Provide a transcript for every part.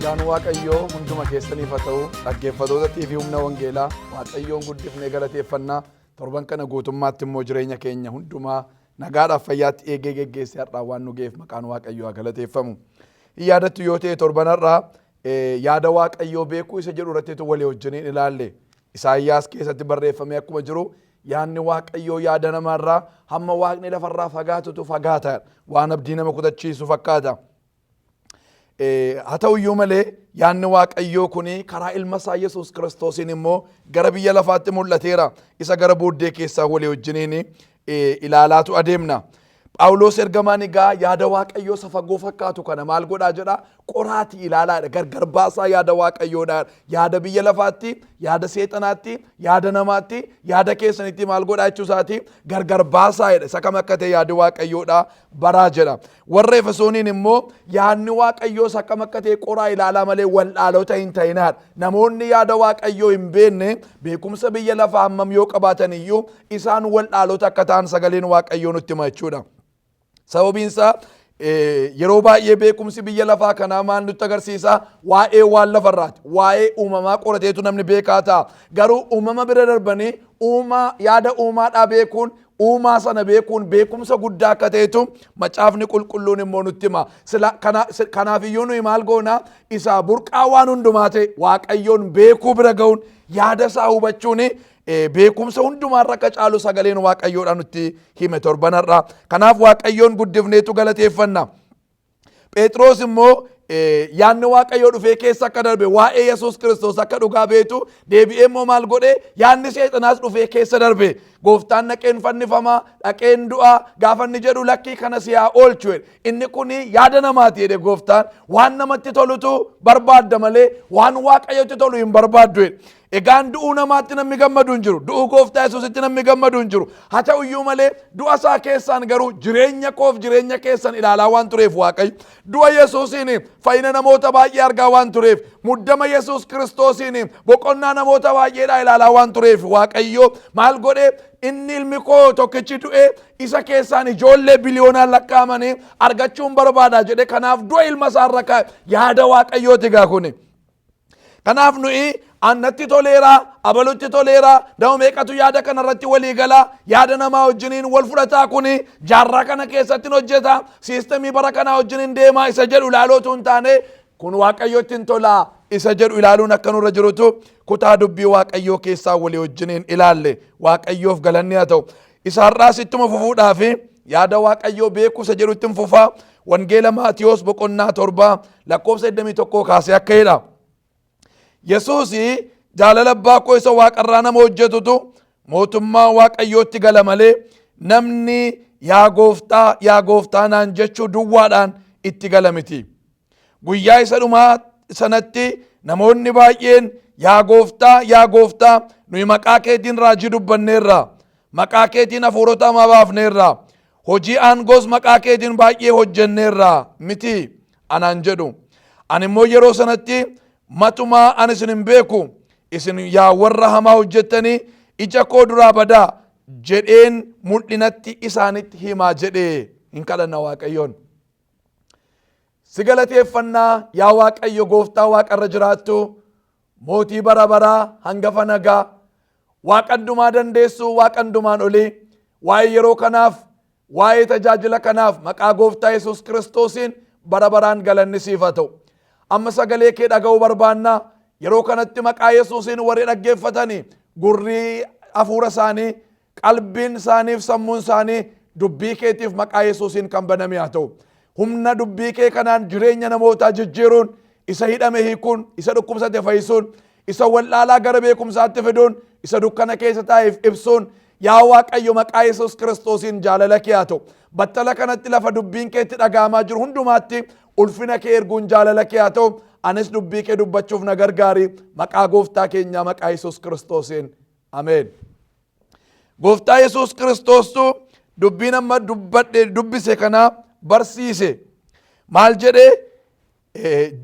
Nagaan Waaqayyoo hunduma keessaniif haa ta'u. Dhaggeeffattoota TV Humna Wangeelaa, Waaqayyoon guddifnee galateeffannaa. Torban kana guutummaatti immoo jireenya keenya hundumaa nagaadhaaf fayyaatti eegee geggeessee har'aa waan nu ga'eef maqaan Waaqayyoo haa galateeffamu. Hin yaadattu yoo ta'e, torban har'aa yaada Waaqayyoo beekuu isa jedhu irrattitu walii wajjiniin ilaalle. Isaayyaas keessatti barreeffamee akkuma jiru, yaadni Waaqayyoo yaada namaarraa hamma Waaqni lafarraa fagaatutu fagaata. Waan abdii nama kutachiisu fakkaata. Haa ta'u iyyuu malee, yaadni Waaqayyoo kun karaa ilma isaa Yesuus Kiristoosiin immoo gara biyya lafaatti mul'ateera. Isa gara booddee keessaa walii wajjiniin ilaalaatu adeemna. Phaawulos ergamaan egaa yaada Waaqayyoo isa fagoo fakkaatu kana maal godhaa jedha? Qoraati ilaalaadha. Gargar baasaa yaada Waaqayyoodha. Yaada biyya lafaatti, yaada seexanaatti, yaada namaatti, yaada keessanitti maal godhaa jechuu isaati? Gargar baasaa jedha. Isa kam akka ta'e yaadi Waaqayyoodha baraa jedha. Warra Efesooniin immoo yaadni Waaqayyoo isa kam akka ta'e qoraa ilaalaa malee wallaalota hin ta'inaadha. Namoonni yaada Waaqayyoo hin beekne beekumsa biyya lafaa hammam yoo qabaatan iyyuu isaan wallaalota akka ta'an sagaleen Waaqayyoo nutti hima jechuudha. Sababiin isaa yeroo baay'ee beekumsi biyya lafaa kanaa maal nutti agarsiisa? Waa'ee waan lafarraati. Waa'ee uumamaa qorateetu namni beekaa ta'a. Garuu uumama bira darbanii uumaa, yaada uumaadhaa beekuun, uumaa sana beekuun beekumsa guddaa akka ta'etu Macaafni Qulqulluun immoo nutti hima. Sila kanaaf iyyuu nuyi maal goona? Isa burqaa waan hundumaa ta'e Waaqayyoon beekuu bira ga'uun, yaada isaa hubachuun beekumsa hundumaarra akka caalu sagaleen Waaqayyoodha nutti hime torbanarra. Kanaaf Waaqayyoon guddifneetu galateeffanna. Phexros immoo yaadni Waaqayyoo dhufee keessa akka darbe, waa'ee Yesuus Kiristoos akka dhugaa beetu, deebi'ee immoo maal godhe? Yaadni seexanaas dhufee keessa darbe. Gooftaan dhaqeen fannifamaa, dhaqeen du'aa gaafa inni jedhu, lakkii, kana si haa oolchu jedhe. Inni kun yaada namaati jedhe gooftaan. Waan namatti tolutu barbaadda malee waan Waaqayyotti tolu hin barbaaddu jedhe. Egaan du'uu namaatti namni gammadu hin jiru. Du'uu gooftaa Yesuusitti namni gammadu hin jiru. Haa ta'u iyyuu malee, du'a isaa keessaan garuu jireenya koof jireenya keessan ilaalaa waan tureef Waaqayyo, du'a Yesuusiin fayyina namoota baay'ee argaa waan tureef, muddama Yesuus Kiristoosiin boqonnaa namoota baay'eedhaa ilaalaa waan tureef, Waaqayyo maal godhe? Inni ilmi koo tokkichi du'e, isa keessaan ijoollee biliyoonaan lakkaa'amanii argachuun barbaada jedhe. Kanaaf du'a ilma isaarra kaa'e. Yaada Waaqayyooti egaa kuni. Kanaaf nuyi annatti toleera, abalutti toleera, nama meeqatu yaada kanarratti walii gala, yaada namaa wajjiniin wal fudhataa, kuni jaarraa kana keessatti hojjeta, siistemii bara kanaa wajjiniin deemaa isa jedhu ilaalootu hin taane, kun Waaqayyotti hin tolaa isa jedhu ilaaluun akka nurra jirutu kutaa dubbii Waaqayyoo keessaa walii wajjiniin ilaalle. Waaqayyoof galanni haa ta'u. Isa har'aas ittuma fufuudhaaf yaada Waaqayyoo beekuu isa jedhutti hin fufaa. Wangeela Maatiyoos boqonnaa 7 lakkoofsa 21 kaasee akka jedha. Yesuus, jaalala abbaa koo isa waaqarraa nama hojjetutu mootummaa Waaqayyootti gala malee namni yaa gooftaa, yaa gooftaa naan jechuu duwwaadhaan itti gala miti. Guyyaa isa dhumaa sanatti namoonni baay'een, yaa gooftaa, yaa gooftaa, nuyi maqaa keetiin raajii dubbanneerra, maqaa keetiin hafuurota hamaa baafneerra, hojii aangoos maqaa keetiin baay'ee hojjenneerra miti anaan jedhu. Ani immoo yeroo sanatti, matumaa ani isin hin beeku, isin yaa warra hamaa hojjettanii ija koo duraa badaa jedheen mul'inatti isaanitti himaa jedhee hin kadhanna Waaqayyoon. Si galateeffannaa, yaa Waaqayyo gooftaa waaqarra jiraattu, mootii bara baraa, hangafa nagaa, Waaqa hundumaa dandeessu, Waaqa hundumaan olii, waa'ee yeroo kanaaf, waa'ee tajaajila kanaaf maqaa gooftaa Yesuus Kiristoosiin bara baraan galanni siif haa ta'u. Amma sagalee kee dhaga'uu barbaannaa. Yeroo kanatti maqaa Yesuusiin warri dhaggeeffatanii gurrii hafuura isaanii, qalbiin isaaniif sammuun isaanii dubbii keetiif maqaa Yesuusiin kan baname haa ta'u. Humna dubbii kee kanaan jireenya namootaa jijjiiruun, isa hidhame hiikuun, isa dhukkubsate fayyisuun, isa wallaalaa gara beekumsaatti fiduun, isa dukkana keessa taa'eef ibsuun, yaa Waaqayyo, maqaa Yesuus Kiristoosiin jaalala kee haa ta'u. Battala kanatti lafa dubbiin keetti dhaga'amaa jiru hundumaatti ulfina kee erguun jaalala kee haa ta'u. Anis dubbii kee dubbachuuf na gargaari. Maqaa gooftaa keenyaa, maqaa Yesuus Kiristoosiin. Ameen. Gooftaa Yesuus Kiristoostu dubbiin amma dubbadhe, dubbise kana barsiise. Maal jedhee?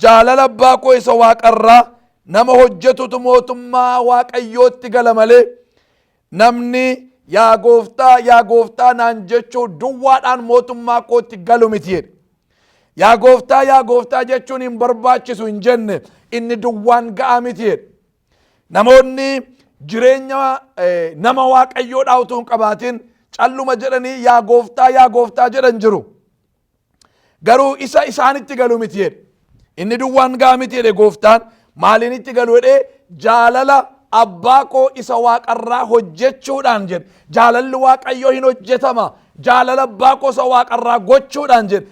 Jaalala abbaa koo isa waaqarraa nama hojjetutu mootummaa Waaqayyootti gala malee namni yaa gooftaa, yaa gooftaa naan jechuu duwwaadhaan mootummaa kootti galu miti jedhe. Yaa gooftaa, yaa gooftaa jechuun hin barbaachisu hin jenne, inni duwwaan ga'aa miti jedhe. Namoonni jireenya nama waaqayyoodhaa utuu hin qabaatin calluma jedhanii yaa gooftaa, yaa gooftaa jedhan jiru. Garuu isa isaanitti galu miti jedhe. Inni duwwaan ga'aa miti jedhe gooftaan. Maaliin itti galu jedhee? Jaalala abbaa koo isa waaqarraa hojjechuudhaan jedhe. Jaalalli waaqayyoo hin hojjetama. Jaalala abbaa koo isa waaqarraa gochuudhaan jedhe.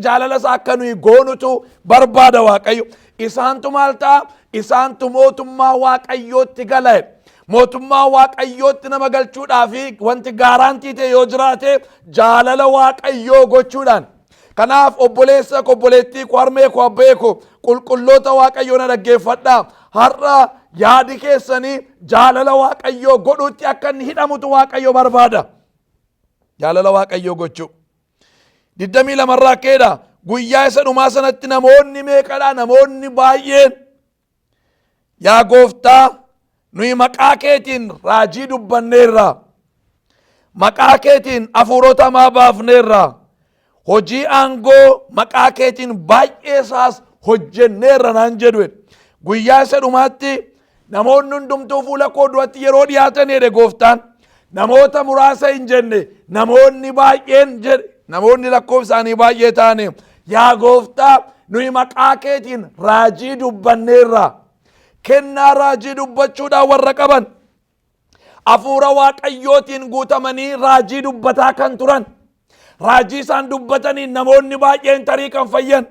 Jaalala isaa akka nuyi goonutu barbaada waaqayyo. Isaantu maal ta'a? Isaantu mootummaa waaqayyootti gala jedhe. Mootummaa waaqayyootti nama galchuudhaa fi wanti gaaraantii ta'e yoo jiraate jaalala waaqayyoo gochuudhaan. Kanaaf obboleessa koo, obboleettii koo, harmee koo, abbee koo, qulqulloota waaqayyoo na dhaggeeffadhaa. Har'a yaadi keessanii jaalala waaqayyoo godhuutti akka inni hidhamutu waaqayyo barbaada. Jaalala waaqayyoo gochuu. 22 irraa keedha. Guyyaa isa dhumaa sanatti namoonni meeqadha? Namoonni baay'een yaa gooftaa, nuyi maqaa keetiin raajii dubbanneerra, maqaa keetiin hafuurota hamaa baafneerra, hojii aangoo maqaa keetiin baay'ee isaas hojjenneerra naan jedhu. Guyyaa isa dhumaatti namoonni hundumtuu fuula koo duratti yeroo dhiyaatan jedhe gooftaan, namoota muraasa hin jenne, namoonni baay'een jedhe, namoonni lakkoofsaanii baay'ee ta'ani yaa gooftaa, nuyi maqaa keetiin raajii dubbanneerra. Kennaa raajii dubbachuudhaan warra qaban, hafuura waaqayyootiin guutamanii raajii dubbataa kan turan, raajii isaan dubbataniin namoonni baay'een tarii kan fayyan,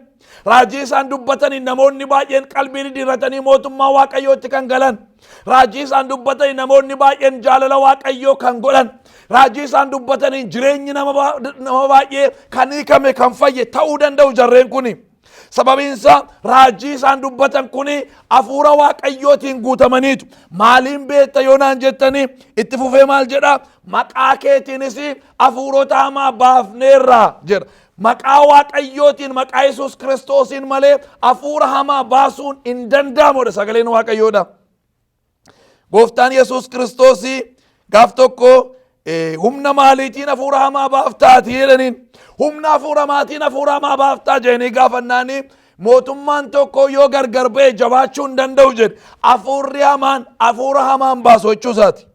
raajii isaan dubbataniin namoonni baay'een qalbii diddiirratanii mootummaa waaqayyootti kan galan, raajii isaan dubbataniin namoonni baay'een jaalala waaqayyoo kan godhan, raajii isaan dubbataniin jireenyi nama baay'ee kan hiikame, kan fayye ta'uu danda'u jarreen kuni. Sababiinsa raajii isaan dubbatan kuni hafuura waaqayyootiin guutamaniitu. Maaliin beekta yoo naan jettanii, itti fufee maal jedha? Maqaa keetiinis hafuurota hamaa baafneerra jedha. Maqaa waaqayyootiin, maqaa Yesuus Kiristoosiin malee hafuura hamaa baasuun hin danda'amudha sagaleen waaqayyoodha. Gooftaan Yesuus Kiristoos gaaf tokko humna maaliitiin hafuura hamaa baaftaati jedhaniin. Humna hafuura hamaatiin hafuura hamaa baaftaa jedhanii gaafannaanii, mootummaan tokko yoo gargar ba'e jabaachuu hin danda'u jedhe. Hafuurri hamaan hafuura hamaan baasu jechuu isaati.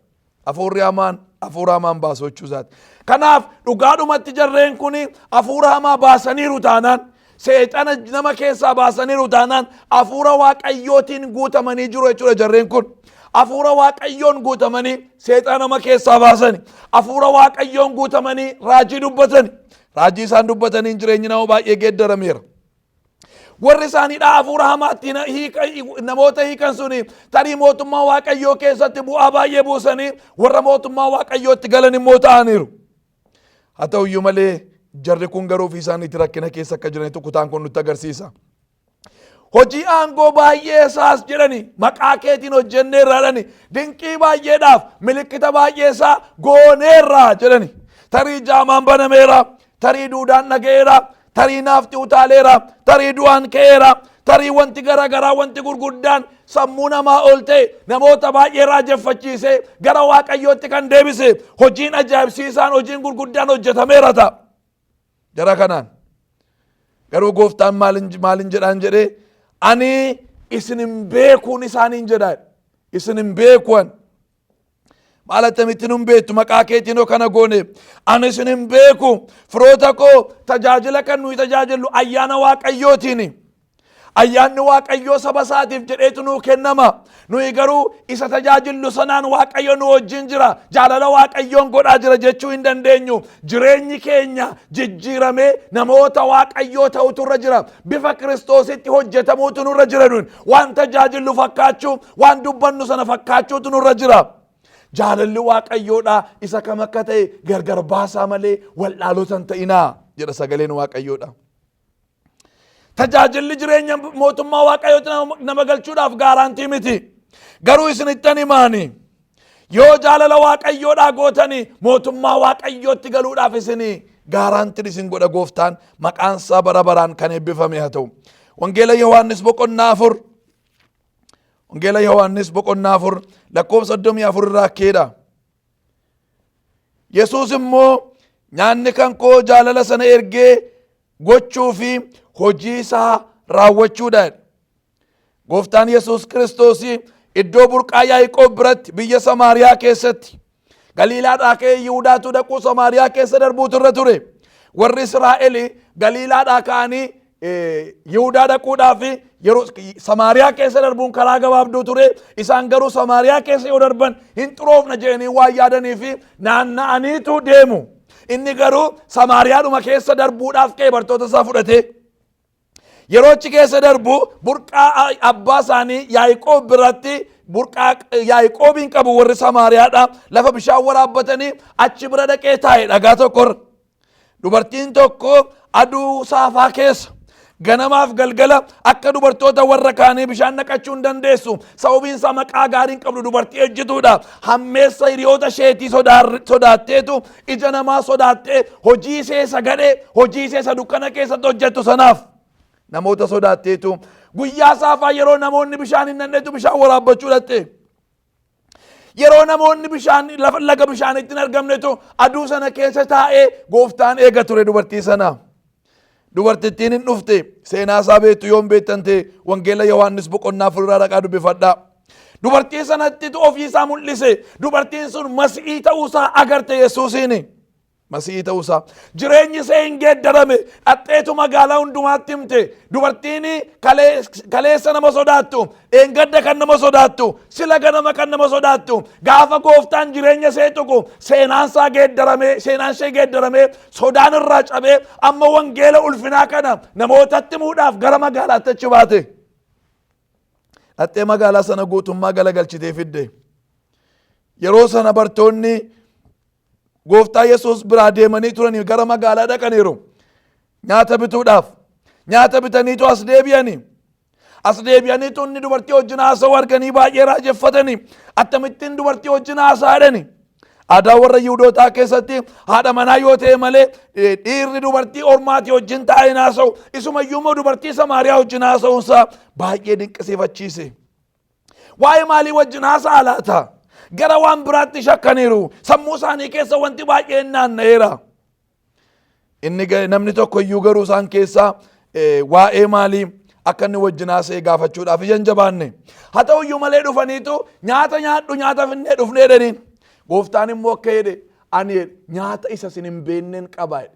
Hafuurri hamaan hafuura hamaan baasu jechuu isaati. Kanaaf dhugaadhumatti jarreen kun hafuura hamaa baasaniiru taanaan, seexana nama keessaa baasaniiru taanaan, hafuura waaqayyootiin guutamanii jiru jechuudha jarreen kun. Hafuura waaqayyoon guutamanii seexana nama keessaa baasani. Hafuura waaqayyoon guutamanii raajii dubbatani. Raajii isaan dubbataniin jireenyi nama baay'ee geeddarameera. Warri isaaniidha hafuura hamaatti namoota hiikan suni tarii mootummaa waaqayyoo keessatti bu'aa baay'ee buusanii warra mootummaa waaqayyootti galan immoo ta'aniiru. Haa ta'uyyuu malee jarri kun garuu ofii isaaniitti rakkina keessa akka jiranitu kutaan kun nutti agarsiisa. Hojii aangoo baay'ee isaas jedhani maqaa keetiin hojjenneerra jedhani, dinqii baay'eedhaaf milikkita baay'ee isaa gooneerra jedhani. Tarii jaamaan banameera, tarii duudaan dhaga'eera, tarii naafti utaaleera, tarii du'aan ka'eera, tarii wanti garaagaraa, wanti gurguddaan sammuu namaa ol ta'e namoota baay'ee raajeffachiisee gara waaqayyootti kan deebise hojiin ajaa'ibsiisaan, hojiin gurguddaan hojjetameera ta'a. Jara kanaan garuu gooftaan maalin jedhaan jedhee, ani isin hin beekuun isaaniin jedhaa, isin hin beekuan. Maal, attamitti nun beektu? Maqaa keetiin kana goone. Ani isin hin beeku. Firoota koo, tajaajila kan nuyi tajaajillu ayyaana waaqayyootiin. Ayyaanni waaqayyoo saba isaatiif jedheetu nuu kennama. Nuyi garuu isa tajaajillu sanaan waaqayyo nu wajjin jira, jaalala waaqayyoon godhaa jira jechuu hin dandeenyu. Jireenyi keenya jijjiiramee namoota waaqayyoo ta'utu irra jira. Bifa Kiristoositti hojjetamuutu nurra jira. Nuyi waan tajaajillu fakkaachuu, waan dubbannu sana fakkaachuutu nurra jira. Jaalalli waaqayyoodha isa kam akka ta'e gargar baasaa malee wallaalota hin ta'inaa jedha sagaleen waaqayyoodha. Tajaajilli jireenya mootummaa waaqayyootti nama galchuudhaaf gaaraantii miti. Garuu isinittan himaani. Yoo jaalala waaqayyoodhaa gootanii mootummaa waaqayyootti galuudhaaf isin gaaraantiin isin godha gooftaan, maqaan isaa bara baraan kan eebbifame haa ta'u. Wangeela Yohaannis boqonnaa 4. Wangeela Yohaannis boqonnaa 4 lakkoofsa 34 irraa keedha. Yesuus immoo, nyaanni kan koo jaalala sana ergee gochuu fi hojii isaa raawwachuudha. Gooftaan Yesuus Kiristoos iddoo burqaa Yaaqoob biratti biyya Samaariyaa keessatti, Galiilaadhaa ka'ee Yihudaatu dhaquu Samaariyaa keessa darbuutu irra ture. Warri Israa'el Galiilaadhaa ka'anii Yihudaa dhaquudhaaf yeroo Samaariyaa keessa darbuun karaa gabaabduu ture. Isaan garuu Samaariyaa keessa yoo darban hin xuroofna jedhanii waan yaadanii fi naanna'aniitu deemu. Inni garuu Samaariyaadhuma keessa darbuudhaaf ka'e bartoota isaa fudhatee. Yeroo achi keessa darbu burqaa abbaa isaanii Yaaqoob biratti, burqaa Yaaqoobiin qabu warri Samaariyaadha. Lafa bishaan waraabbatanii achi bira dhaqee taa'e dhagaa tokkorra. Dubartiin tokko aduu saafaa keessa ganamaaf galgala akka dubartoota warra kaanii bishaan naqachuu hin dandeessu. Sababiin isaa maqaa gaarii hin qabdu, dubartii ejjituudha. Hammeessa hiriyoota isheetii sodaatteetu, ija namaa sodaattee, hojii ishee isa gadhee, hojii ishee isa dukkana keessatti hojjettu sanaaf namoota sodaatteetu guyyaa saafaa yeroo namoonni bishaan hin naqnetu bishaan waraabbachuu dhaqxe. Yeroo namoonni bishaan lafa laga bishaanitti hin argamnetu aduu sana keessa taa'ee gooftaan eega ture dubartii sana. Dubartittiin hin dhufte. Seenaa isaa beektu, yoon beektan ta'e Wangeela Yohaannis boqonnaa 4 dhaqaa dubbifadhaa. Dubartii sanattitu ofii isaa mul'ise. Dubartiin sun Masi'ii ta'uusaa agarte Yesuusiin. Masi'ii ta'uusaa. Jireenyi ishee hin geeddarame. Dhaqxeetu magaalaa hundumaatti himte. Dubartiin kaleessa nama sodaattu, dheengadda kan nama sodaattu, sila ganama kan nama sodaattu, gaafa gooftaan jireenya ishee tuqu seenaan isaa geeddarame, seenaan ishee geeddarame, sodaan irraa cabee amma wangeela ulfinaa kana namootatti himuudhaaf gara magaalaatti achi baate. Dhaqxee magaalaa sana guutummaa galagalchitee fidde. Yeroo sana bartoonni gooftaa Yesuus biraa deemanii turanii gara magaalaa dhaqaniiru. Nyaata bituudhaaf. Nyaata bitaniitu as deebi'anii. As deebi'aniitu inni dubartii wajjin haasa'u arganii baay'ee raajeffatanii. Akkamittiin dubartii wajjin haasa'aa jedhani. Aadaa warra Yihuudootaa keessatti haadha manaa yoo ta'e malee dhiirri dubartii ormaatii wajjin taa'ee hin haasa'u. Isumayyuu immoo dubartii Samaariyaa wajjin haasa'uunsaa baay'ee dinqisiifachiise. Waa'ee maalii wajjin haasa'a laata? Gara waan biraatti shakkaniiru. Sammuu isaanii keessa wanti baay'een naanna'eera. Inni namni tokko iyyuu garuu isaan keessaa waa'ee maalii akka inni wajjin haasa'e gaafachuudhaaf ija hin jabaanne. Haa ta'u iyyuu malee dhufaniitu nyaata nyaadhu, nyaata finnee dhufnee jedhaniin. Gooftaan immoo akka jedhe, ani nyaata isa isin hin beenneen qaba jedhe.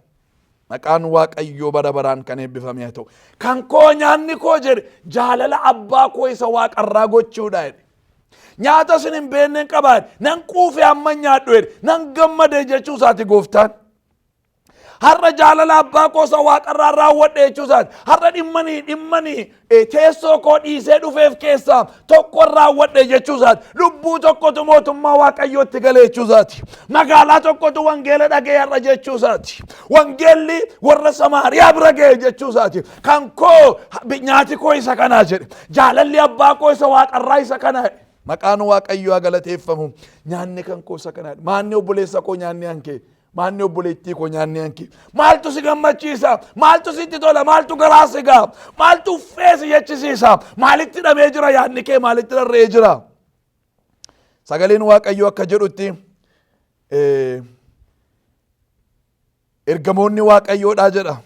Maqaan Waaqayyoo bara baraan kan eebbifame haa ta'u. Kan koo, nyaanni koo jedhe, jaalala abbaa koo isa waaqarraa gochuudha jedhe. Nyaata isin hin beenneen qaba jedhe. Nan quufe amma nyaadhu jedhe. Nan gammade jechuu isaati gooftaan. Har'a jaalala abbaa koo isa waaqarraa raawwadhe jechuu isaati. Har'a dhimmanii teessoo koo dhiisee dhufeef keessaa tokko raawwadhe jechuu isaati. Lubbuu tokkotu mootummaa Waaqayyootti gale jechuu isaati. Magaalaa tokkotu wangeela dhaga'e har'a jechuu isaati. Wangeelli warra Samaariyaa bira ga'e jechuu isaati. Kan koo, nyaati koo isa kanaa jedhe. Jaalalli abbaa koo isa waaqarraa isa kanaa jedhe. Maqaan Waaqayyoo haa galateeffamu. Nyaanni kan koo isa kanaa. Maanni obboleessa koo, nyaanni hankee? Maanni obboleettii koo, nyaanni hankee? Maaltu si gammachiisa? Maaltu sitti tola? Maaltu garaa si ga'a? Maaltu uffee si jechisiisa? Maalitti hidhamee jira yaadni kee? Maalitti rarra'ee jira? Sagaleen Waaqayyoo akka jedhutti, ergamoonni Waaqayyoodhaa jedha.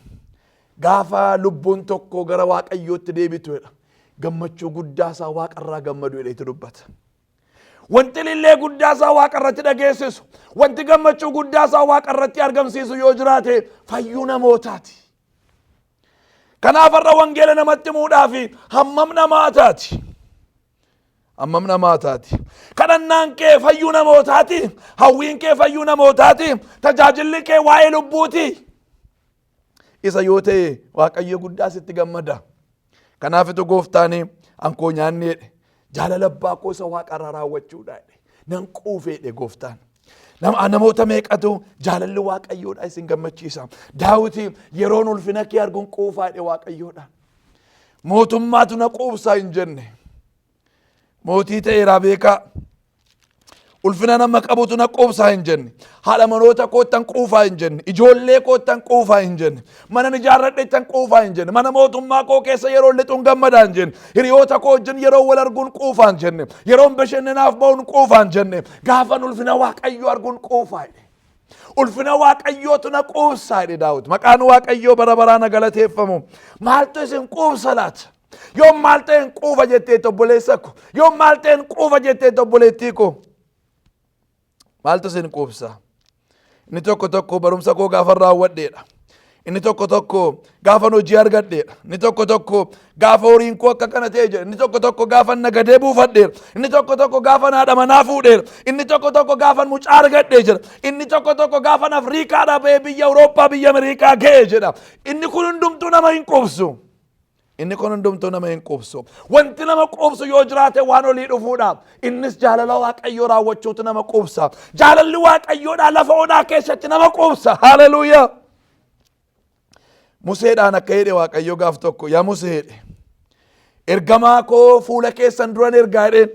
Gaafa lubbuun tokko gara Waaqayyootti deebitu jedha. Gammachuu guddaa isaa waaqarraa gammadu jedheetu dubbata. Wanti ilillee guddaa isaa waaqarratti dhageessisu, wanti gammachuu guddaa isaa waaqarratti argamsiisu yoo jiraate fayyuu namootaati. Kanaaf har'a wangeela namatti himuudhaaf hammam namaa taati? Hammam namaa taati? Kadhannaan kee fayyuu namootaati? Hawwiin kee fayyuu namootaati? Tajaajilli kee waa'ee lubbuuti? Isa yoo ta'e Waaqayyo guddaa sitti gammada. Kanaafitu gooftaan ankoo nyaanni jedhe jaalala abbaa koo isa waaqarraa raawwachuudha jedhe. Nan quufee jedhe gooftaan. Namoota meeqatu jaalalli Waaqayyoodha isin gammachiisa? Daawiti yeroon ulfina kee arguun quufaa jedhe Waaqayyoodha. Mootummaatu na quubsaa hin jenne. Mootii ta'eeraa beekaa. Ulfina nama qabutu na quubsaa hin jenne. Haadha manoota koottan quufaa hin jenne. Ijoollee koottan quufaa hin jenne. Mana ijaarradhettan quufaa hin jenne. Mana mootummaa koo keessa yeroo lixuun gammadaa hin jenne. Hiriyoota koo wajjin yeroo wal arguun quufaa hin jenne. Yeroon bashannanaaf ba'uun quufaa hin jenne. Gaafan ulfina Waaqayyoo arguun quufaa jedhe. Ulfina Waaqayyootu na quubsa jedhe Daawit. Maqaan Waaqayyoo bara baraan haa galateeffamu. Maaltu isin quubsa laata? Yoom maal ta'een quufa jetteetti obboleessa ko? Yoom maal ta'een quufa jetteetti obboleettii ko? Maaltu isin quubsa? Inni tokko tokko barumsa koo gaafan raawwadheedha. Inni tokko tokko gaafan hojii argadheedha. Inni tokko tokko gaafa horiin koo akka kana ta'e jedha. Inni tokko tokko gaafan nagadee buufadheera. Inni tokko tokko gaafan haadha manaa fuudheera. Inni tokko tokko gaafan mucaa argadhee jedha. Inni tokko tokko gaafan Afriikaadhaa ba'ee biyya Awurooppaa biyya Ameerikaa ga'e jedha. Inni kun hundumtuu nama hin quubsu. Inni kun hundumtuu nama hin quubsu. Wanti nama quubsu yoo jiraate waan olii dhufuudha. Innis jaalala Waaqayyoo raawwachuutu nama quubsa. Jaalalli Waaqayyoodhaa lafa onaa keessatti nama quubsa. Haleluuyaa. Museedhaan akka jedhe Waaqayyo gaaf tokko yaa Musee jedhe. Ergamaa koo fuula keessan duran ergaa jedheen.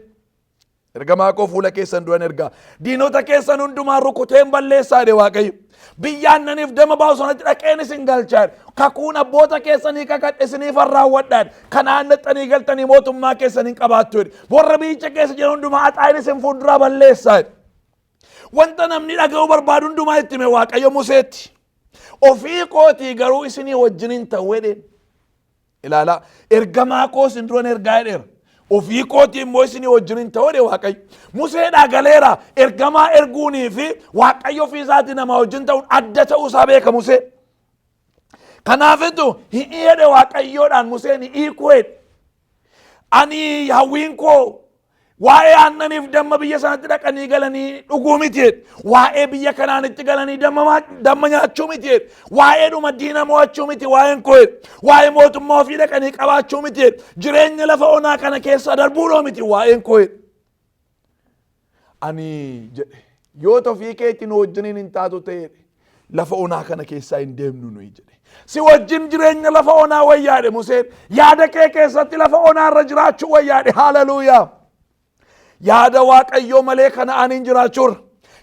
Ergamaa koo fuula keessan duran ergaa. Diinota keessan hundumaa rukuteen balleessaa jedhe Waaqayyo. Biyya aannaniif damma baasu sanatti dhaqeen isin galchaa jedhe. Kakuun abboota keessanii kakadhe isiniifan raawwadha jedhe. Kanaan dhaqxanii galtanii mootummaa keessan hin qabaattu jedhe. Warra biyyicha keessa jiran hundumaa haxaa'een isin fuulduraa balleessaa jedhe. Wanta namni dhaga'uu barbaadu hundumaa itti hime Waaqayyo Museetti. Ofii kootii garuu isinii wajjin hin ta'u jedheen. Ilaalaa ergamaa koo isin duran ergaa jedheera. Ofii kootii immoo isinii wajjin hin ta'u jedhe Waaqayyo. Museedhaa galeera ergamaa erguunii fi Waaqayyo ofii isaatii namaa wajjin ta'uun adda ta'uu isaa beeka Museen. Kanaafitu hi'ii jedhe Waaqayyoodhaan Museen hi'ii koo jedhe. Ani hawwiin koo waa'ee aannaniif damma biyya sanatti dhaqanii galanii dhuguu miti jedhe. Waa'ee biyya kanaanitti galanii damma nyaachuu miti jedhe. Waa'ee dhuma diina mo'achuu miti waa'een koo jedhe. Waa'ee mootummaa ofii dhaqanii qabaachuu miti jedhe. Jireenya lafa onaa kana keessa darbuudhoo miti waa'een koo jedhe. Ani jedhe yoo ofii keetiin nu wajjiniin hin taatu ta'e lafa onaa kana keessaa hin deemnu nuyi jedhe. Si wajjin jireenya lafa onaa wayyaadhe Museen. Yaada kee keessatti lafa onaa irra jiraachuu wayyaadhe. Haleluuyaa. Yaada Waaqayyoo malee kana'aaniin jiraachuurra.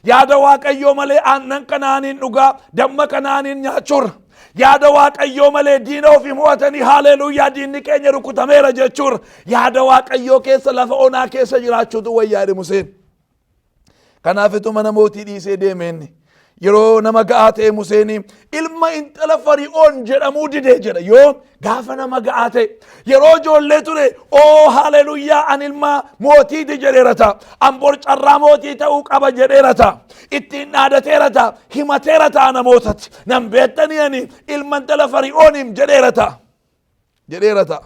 Yaada Waaqayyoo malee aannan kana'aaniin dhugaa damma kana'aaniin nyaachuurra. Yaada Waaqayyoo malee diina ofii mo'atanii haleluuyaa diinni keenya rukutameera jechuurra. Yaada Waaqayyoo keessa lafa onaa keessa jiraachuutu wayyaadhe Museen. Kanaafitu mana mootii dhiisee deeme inni. Yeroo nama ga'aa ta'e Museen ilma intala Fari'oon jedhamuu didee jedha. Yoo gaafa nama ga'aa ta'e yeroo ijoollee ture oo haleluuyaa an ilma mootiiti jedheera ta'a. An bor carraa mootii ta'uu qaba jedheera ta'a. Ittiin dhaadateera ta'a. Himateera ta'a namootatti. Nan beektanii ani ilma intala Fari'ooniim jedheera ta'a. Jedheera ta'a.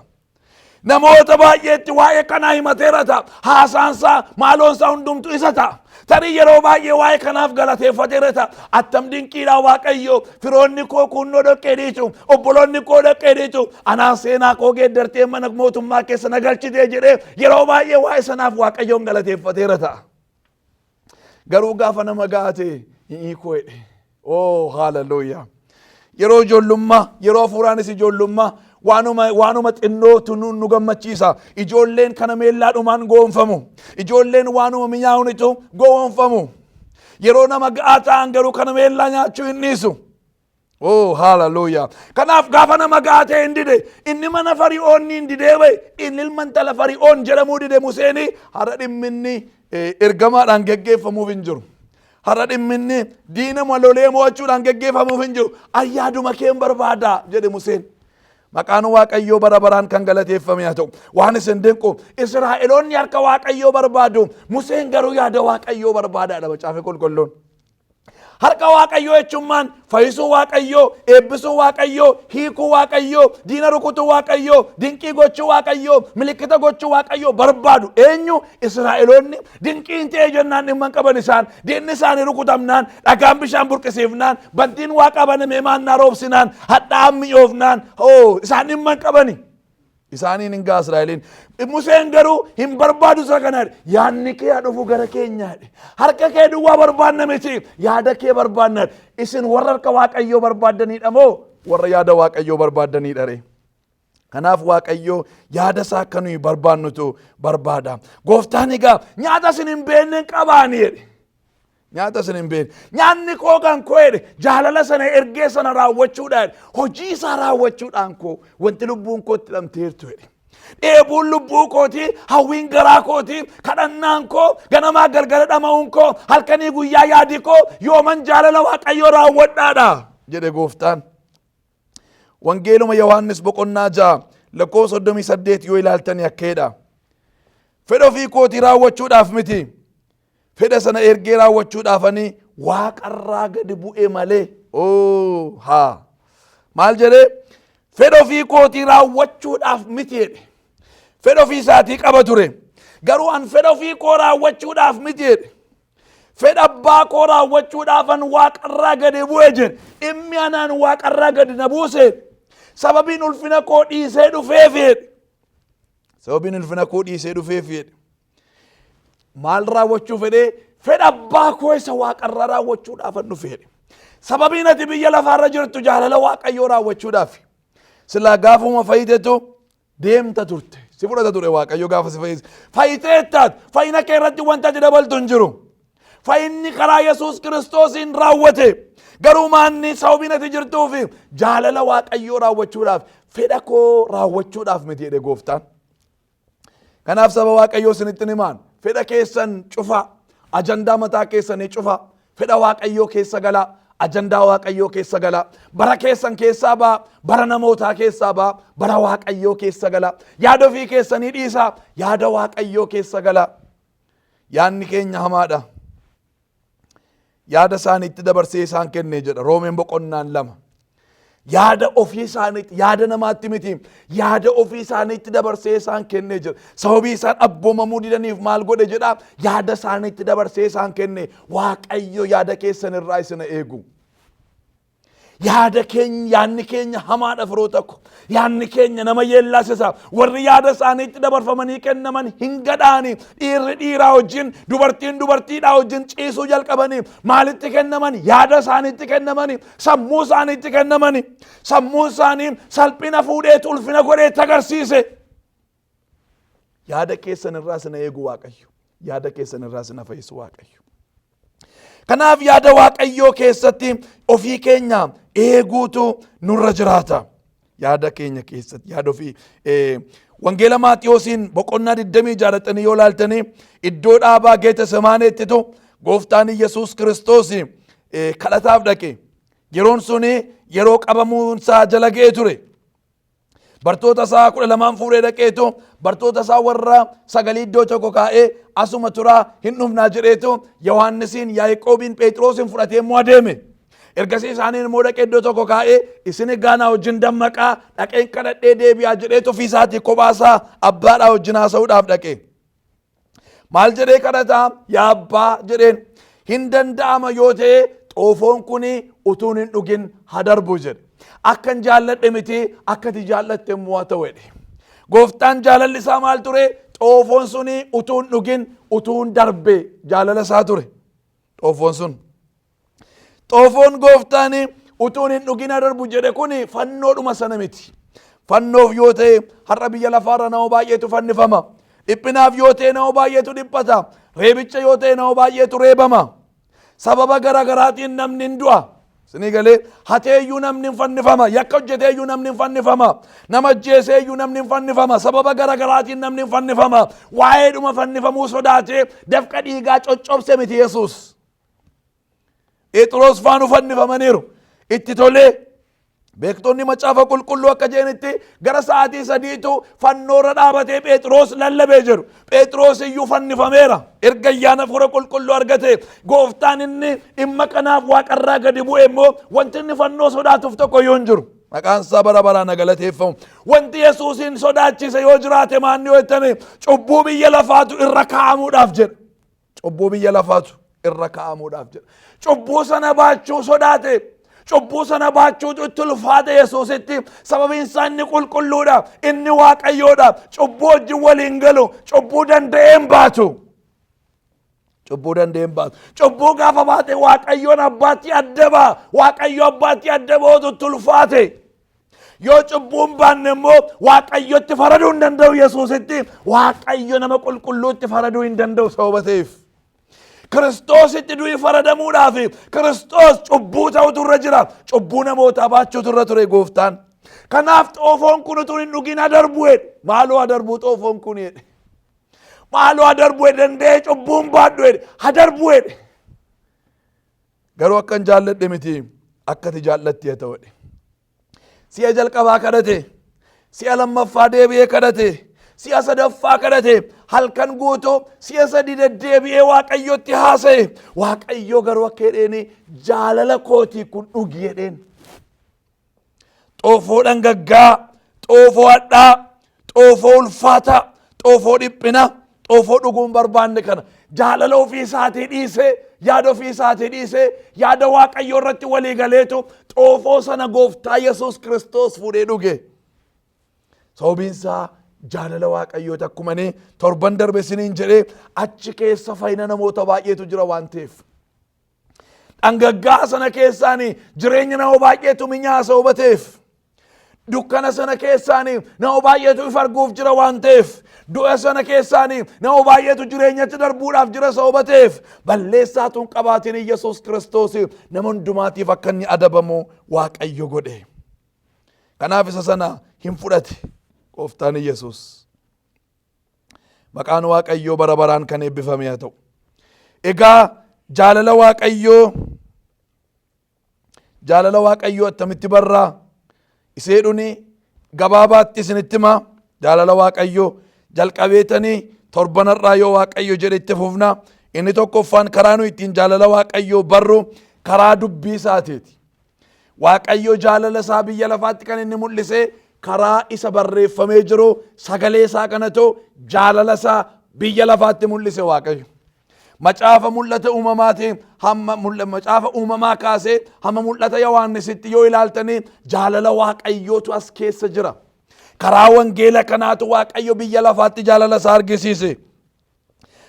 Namoota baay'eetti waa'ee kanaa himateera ta'a. Haasaansaa maaloonsaa hundumtu isa ta'a. Tarii yeroo baay'ee waa'ee kanaaf galateeffateera ta'a. Attam dinqiidha Waaqayyo firoonni koo kunnoo dhoqqee dhiitu obboloonni koo dhoqqee dhiitu anaan seenaa koo geeddartee mana mootummaa keessa na galchitee jedhee yeroo baay'ee waa'ee sanaaf Waaqayyoon galateeffateera ta'a. Garuu gaafa nama gaate hi'ii koo jedhe. Oo haaleluyyaa. Yeroo ijoollummaa yeroo hafuuraanis ijoollummaa waanuma xinnootu nu gammachiisa. Ijoolleen kana meellaadhumaan goonfamu. Ijoolleen waanuma minyaa'unitu goonfamu. Yeroo nama ga'aa ta'an garuu kana meellaa nyaachuu hin dhiisu. Oh, hallelujah. Kanaaf gaafa nama ga'aa ta'e hin dide. Inni mana Fari'oonni hin didee ba'e. Inni ilma intala Fari'oon jedhamuu dide Museen har'a dhimminni ergamaadhaan geggeeffamuuf hin jiru. Har'a dhimminni diina lolee mo'achuudhaan geggeeffamuuf hin jiru. Ayyaaduma keen barbaada jedhe Museen. Maqaan Waaqayyoo bara baraan kan galateeffame haa ta'u. Waan isin dinqu Israa'eloonni harka Waaqayyoo barbaadu. Museen garuu yaada Waaqayyoo barbaadaadha macaafa qulqulluun. Harka Waaqayyoo jechuun fayyisuu Waaqayyoo, eebbisuu Waaqayyoo, hiikuu Waaqayyoo, diina rukutuu Waaqayyoo, dinqii gochuu Waaqayyoo, milikkita gochuu Waaqayyoo barbaadu. Eenyu? Israa'eloonni dinqiin ta'e jennaan dhimma hin qaban isaan. Diinni isaanii rukutamnaan, dhagaan bishaan burqisiifnaan, bantiin waaqaa banamee maannaa roobsinaan, hadhaa'aan mi'oofnaan, hoo isaan dhimma hin qabani. Isaaniin hin ga'a Israa'eliin. Museen garuu hin barbaadu isa kana. Yaadni kee haa dhufu gara keenyaa. Harka kee duwwaa barbaanna miti. Yaada kee barbaanna. Isin warra harka Waaqayyoo barbaaddanidha moo warra yaada Waaqayyoo barbaaddanidha ree? Kanaaf Waaqayyoo yaada isaa akka nuyi barbaannutu barbaada. Gooftaan egaa nyaata isin hin beekne hin qabaani jedhe. Nyaata isin hin beekne. Nyaanni koo kan koo jedhe jaalala sana ergee sana raawwachuudhaan hojii isaa raawwachuudhaan koo wanti lubbuun koo itti dhamteertu jedhe. Dheebuun lubbuu kootii, hawwiin garaa kootii, kadhannaan koo, ganamaa galgala dhama'uun koo, halkanii guyyaa yaadi koo yooman jaalala Waaqayyoo raawwadhaadha jedhe gooftaan. Wangeeluma Yohaannis boqonnaa 6 lakkoofsa 38 yoo ilaaltani akkeedha. Fedha ofii kootii raawwachuudhaaf miti. Fedha sana ergee raawwachuudhaafani waaqarraa gadi bu'e malee. Oo haa. Maal jedhee? Fedha ofii kootii raawwachuudhaaf miti jedhe. Fedha ofii isaatii qaba ture. Garuu an fedha ofii koo raawwachuudhaaf miti jedhe. Fedha abbaa koo raawwachuudhaafan waaqarraa gadi bu'e jedhe. Dhimmi anaan waaqarraa gadi na buuse. Sababiin ulfina koo dhiisee dhufeef jedhe. Sababiin ulfina koo dhiisee dhufeef jedhe. Maal raawwachuu fedhee? Fedha abbaa koo isa waaqarraa raawwachuudhaafan dhufe jedhe. Sababiin ati biyya lafaarra jirtu jaalala waaqayyoo raawwachuudhaaf. Silaa gaafuma fayyitetu deemta turte. Si fudhata ture Waaqayyo gaafa si fayyise. Fayyiteettaat fayyina kee irratti wanta ati dabaltu hin jiru. Fayyinni karaa Yesuus Kiristoosiin raawwate. Garuu maanni sababiin ati jirtuuf jaalala Waaqayyoo raawwachuudhaaf fedha koo raawwachuudhaaf miti jedhe gooftaan. Kanaaf saba Waaqayyoo isinitti himaan fedha keessan cufaa ajandaa mataa keessanii cufaa fedha Waaqayyoo keessa galaa ajandaa Waaqayyoo keessa galaa bara keessan keessaa ba'aa bara namootaa keessaa ba'aa bara Waaqayyoo keessa galaa yaada ofii keessanii dhiisaa yaada Waaqayyoo keessa galaa. Yaadni keenya hamaadha. Yaada isaaniitti dabarsee isaan kenne jedha Roomeen boqonnaan 2. Yaada ofii isaaniitti, yaada namaatti miti, yaada ofii isaaniitti dabarsee isaan kenne jedha. Sababii isaan abboomamuu didaniif maal godhe jedha? Yaada isaaniitti dabarsee isaan kenne. Waaqayyo yaada keessan irraa isin eegu. Yaada keenya, yaadni keenya hamaadha firoota ko. Yaadni keenya nama yeellaasisa. Warri yaada isaaniitti dabarfamanii kennaman hin gadhaani. Dhiirri dhiiraa wajjin, dubartiin dubartiidhaa wajjin ciisuu jalqabanii maalitti kennaman? Yaada isaaniitti kennamani. Sammuu isaaniitti kennamani. Sammuun isaanii salphina fuudheetu ulfina godheetti agarsiise. Yaada keessan irraa sina eegu Waaqayyo. Yaada keessan irraa sina fayyisu Waaqayyo. Kanaaf yaada Waaqayyoo keessatti ofii keenya eeguutu nurra jiraata. Yaada keenya keessatti yaada ofii Wangeela Maatiyoosiin boqonnaa 26 dhaqxanii yoo ilaaltanii iddoo dhaabaa Geetesemaaneettitu gooftaan Yesuus Kiristoos kadhataaf dhaqe. Yeroon suni yeroo qabamuunsaa jala ga'ee ture. Bartoota isaa 12n fuudhee dhaqeetu bartoota isaa warra sagalii iddoo tokko kaa'ee asuma turaa hin dhufnaa jedheetu Yohaannisiin, Yaaqoobiin, Phexrosin fudhatee immoo adeeme. Ergasii isaaniin immoo dhaqee iddoo tokko kaa'ee isin egaa naa wajjin dammaqaa dhaqeen kadhadhee deebi'aa jedheetu ofii isaatii kophaa isaa abbaadhaa wajjin haasa'uudhaaf dhaqe. Maal jedhee kadhataa? Yaa abbaa jedheen hin danda'ama yoo ta'e xoofoon kun utuun hin dhugin haa darbu jedhe. Akkan jaalladhe miti akka ati jaallatte immoo haa ta'u jedhe. Gooftaan jaalalli isaa maal ture? Xoofoon sun utuu hin dhugin utuu hin darbe jaalala isaa ture. Xoofoon sun. Xoofoon gooftaan utuun hin dhugin haa darbu jedhe kun fannoodhuma sana miti. Fannoof yoo ta'e har'a biyya lafaarra nama baay'eetu fannifama. Dhiphinaaf yoo ta'e nama baay'eetu dhiphata. Reebicha yoo ta'e nama baay'eetu reebama. Sababa gara garaatiin namni hin du'a. Isinii galee hateeyyuu namni hin fannifama. Yakka hojjeteeyyuu namni hin fannifama. Nama ajjeeseeyyuu namni hin fannifama. Sababa gara garaatiin namni hin fannifama. Waa'eedhuma fannifamuu sodaatee dafqa dhiigaa coccobse miti Yesuus. Phexros faanu fannifamaniiru. Itti tolee beektonni macaafa qulqulluu akka jedhanitti gara sa'aatii sadiitu fannoorra dhaabatee Phexros lallabee jiru. Phexros iyyuu fannifameera. Erga ayyaana hafuura qulqulluu argate gooftaan inni dhimma kanaaf waaqarraa gadi bu'e immoo wanti inni fannoo sodaatuuf tokko iyyuu hin jiru. Maqaan isaa bara baraan haa galateeffamu. Wanti Yesuusiin sodaachise yoo jiraate maanni yoo jettame cubbuu biyya lafaatu irra kaa'amuudhaaf jedha. Cubbuu biyya lafaatu irra kaa'amuudhaaf jedha. Cubbuu sana baachuu sodaate. Cubbuu sana baachuutu itti ulfaate Yesuusitti. Sababiin isaa inni qulqulluudha. Inni Waaqayyoodha. Cubbuu wajjin waliin galu. Cubbuu danda'ee hin baatu. Cubbuu danda'ee hin baatu. Cubbuu gaafa baate Waaqayyoon abbaatti adda ba'a. Waaqayyo abbaatti adda ba'uutu itti ulfaate. Yoo cubbuu hin baanne immoo Waaqayyotti faraduu hin danda'u Yesuusitti. Waaqayyo nama qulqulluutti faraduu hin danda'u sababa ta'eef. Kiristoositti du'i faradamuudhaaf Kiristoos cubbuu ta'utu irra jira. Cubbuu namootaa baachuutu irra ture gooftaan. Kanaaf xoofoon kun utuu hin dhugin adarbu jedhe. Maaloo adarbuu xoofoon kun jedhe. Maaloo adarbu jedhe, danda'ee cubbuun baadhu jedhe, adarbu jedhe. Garuu akkan jaalladhe miti, akkati jaallatti haa ta'u jedhe. Si'a jalqabaa kadhate, si'a lammaffaa deebi'ee kadhate, si'a sadaffaa kadhate, halkan guutuu si'a sadi deddeebi'ee Waaqayyotti haasa'e. Waaqayyo garuu akka jedheen, jaalala kootii kun dhugi jedheen. Xoofoo dhangaggaa, xoofoo hadhaa, xoofoo ulfaataa, xoofoo dhiphina, xoofoo dhuguu hin barbaanne kana jaalala ofii isaatii dhiisee, yaada ofii isaatii dhiisee, yaada Waaqayyoo irratti walii galeetu xoofoo sana gooftaa Yesuus Kiristoos fuudhee dhuge. Sababiin isaa jaalala Waaqayyooti. Akkuma inni torban darbe isiniin jedhee, achi keessa fayyina namoota baay'eetu jira waan ta'eef. Dhangaggaa sana keessaan jireenya nama baay'eetu minyaa sababa ta'eef. Dukkana sana keessaan nama baay'eetu ifa arguuf jira waan ta'eef. Du'a sana keessaan nama baay'eetu jireenyatti darbuudhaaf jira sababa ta'eef. Balleessaa tun qabaatiin Yesuus Kiristoos nama hundumaatiif akka inni adabamu Waaqayyo godhe. Kanaaf isa sana hin fudhate gooftaan Yesuus. Maqaan Waaqayyoo bara baraan kan eebbifame haa ta'u. Egaa jaalala Waaqayyoo attamitti barraa iseedhuni gabaabaatti isinitti himaa. Jaalala Waaqayyoo jalqabeetanii torbanarraa yoo Waaqayyo jedhe itti fufna. Inni tokkoffaan, karaa nu ittiin jaalala Waaqayyoo barru karaa dubbii isaatiiti. Waaqayyo jaalala isaa biyya lafaatti kan inni mul'ise karaa isa barreeffamee jiru sagalee isaa kanatu jaalala isaa biyya lafaatti mul'ise Waaqayyo. Macaafa mul'ata uumamaati hamma macaafa uumamaa kaasee hamma mul'ata Yohaannisitti yoo ilaaltanii, jaalala Waaqayyootu as keessa jira. Karaa wangeela kanaatu Waaqayyo biyya lafaatti jaalala isaa argisiise.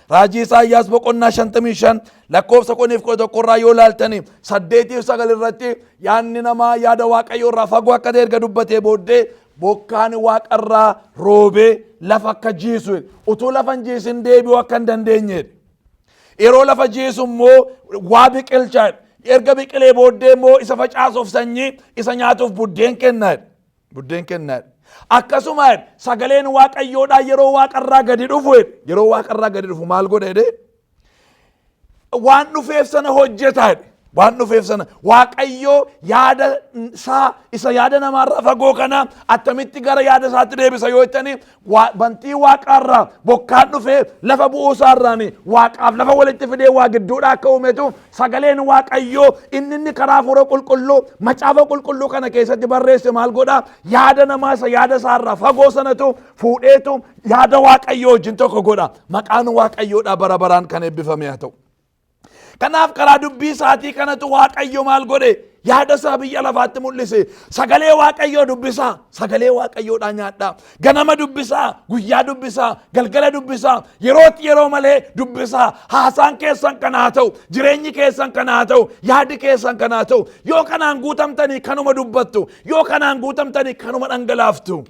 Raajii Isaayyaas boqonnaa 55 lakkoofsa 11 irraa yoo ilaaltanii, 8 fi 9 irratti, yaadni namaa yaada Waaqayyoo irraa fagoo akka ta'e erga dubbatee booddee, bokkaan waaqarraa roobee lafa akka jiisu, utuu lafa hin jiisin deebi'uu akka hin dandeenyedha. Yeroo lafa jiisu immoo waa biqilcha. Erga biqilee booddee immoo isa facaasuuf sanyii, isa nyaatuuf buddeen kenna. Buddeen kenna. Akkasuma sagaleen Waaqayyoodhaa yeroo waaqarraa gadi dhufu, yeroo waaqarraa gadi dhufu maal godha jedhee? Waan dhufeef sana hojjeta jedhe. Waan dhufeef sana Waaqayyoo yaada isaa isa yaada namaarraa fagoo kana attamitti gara yaada isaatti deebisa yoo jettanii, bantii waaqaarraa bokkaan dhufee lafa bu'uu isaarraan waaqaaf lafa walitti fidee waa gidduudha akka uumetu, sagaleen Waaqayyoo inni karaa Hafuura Qulqulluu macaafa qulqulluu kana keessatti barreesse maal godha? Yaada namaa isa yaada isaarraa fagoo sanatu fuudheetu yaada Waaqayyoo wajjin tokko godha. Maqaan Waaqayyoodhaa bara baraan kan eebbifame haa ta'u. Kanaaf karaa dubbii isaatii kanatu Waaqayyo maal godhe? Yaada isaa biyya lafaatti mul'ise. Sagalee Waaqayyoo dubbisaa. Sagalee Waaqayyoodhaa nyaadhaa. Ganama dubbisaa, guyyaa dubbisaa, galgala dubbisaa, yerootti yeroo malee dubbisaa. Haasaan keessan kana haa ta'u, jireenyi keessan kana haa ta'u, yaadi keessan kana haa ta'u. Yoo kanaan guutamtanii kanuma dubbattu, yoo kanaan guutamtanii kanuma dhangalaaftu.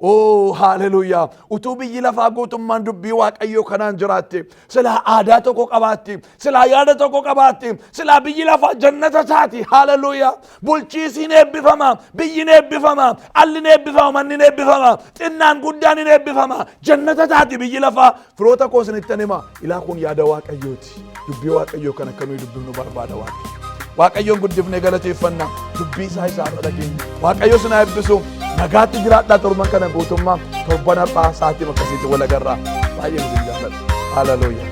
Oo, haaleluyyaa! Utuu biyyi lafaa guutummaan dubbii Waaqayyoo kanaan jiraatte, silaa aadaa tokko qabaatti, silaa yaada tokko qabaatti, silaa biyyi lafaa jannata taati. Haaleluyyaa! Bulchiisiin eebbifama, biyyi eebbifama, alli eebbifama, manni eebbifama, xinnaan guddaan hin eebbifama. Jannata taati biyyi lafaa. Firoota koo, isinittan hima, ilaa, kun yaada Waaqayyooti. Dubbii Waaqayyoo kan akka nuyi dubbifnu barbaada Waaqayyo. Waaqayyoon guddifnee galateeffanna, dubbii isaa isaa har'a dhageenya. Waaqayyo isin haa eebbisu. Nagaatti jiraadhaa. Torban kana guutummaa, torban har'aa sa'aatii akkasiitti wal agarraa. Baay'een isin jaalladha. Haaleluyyaa.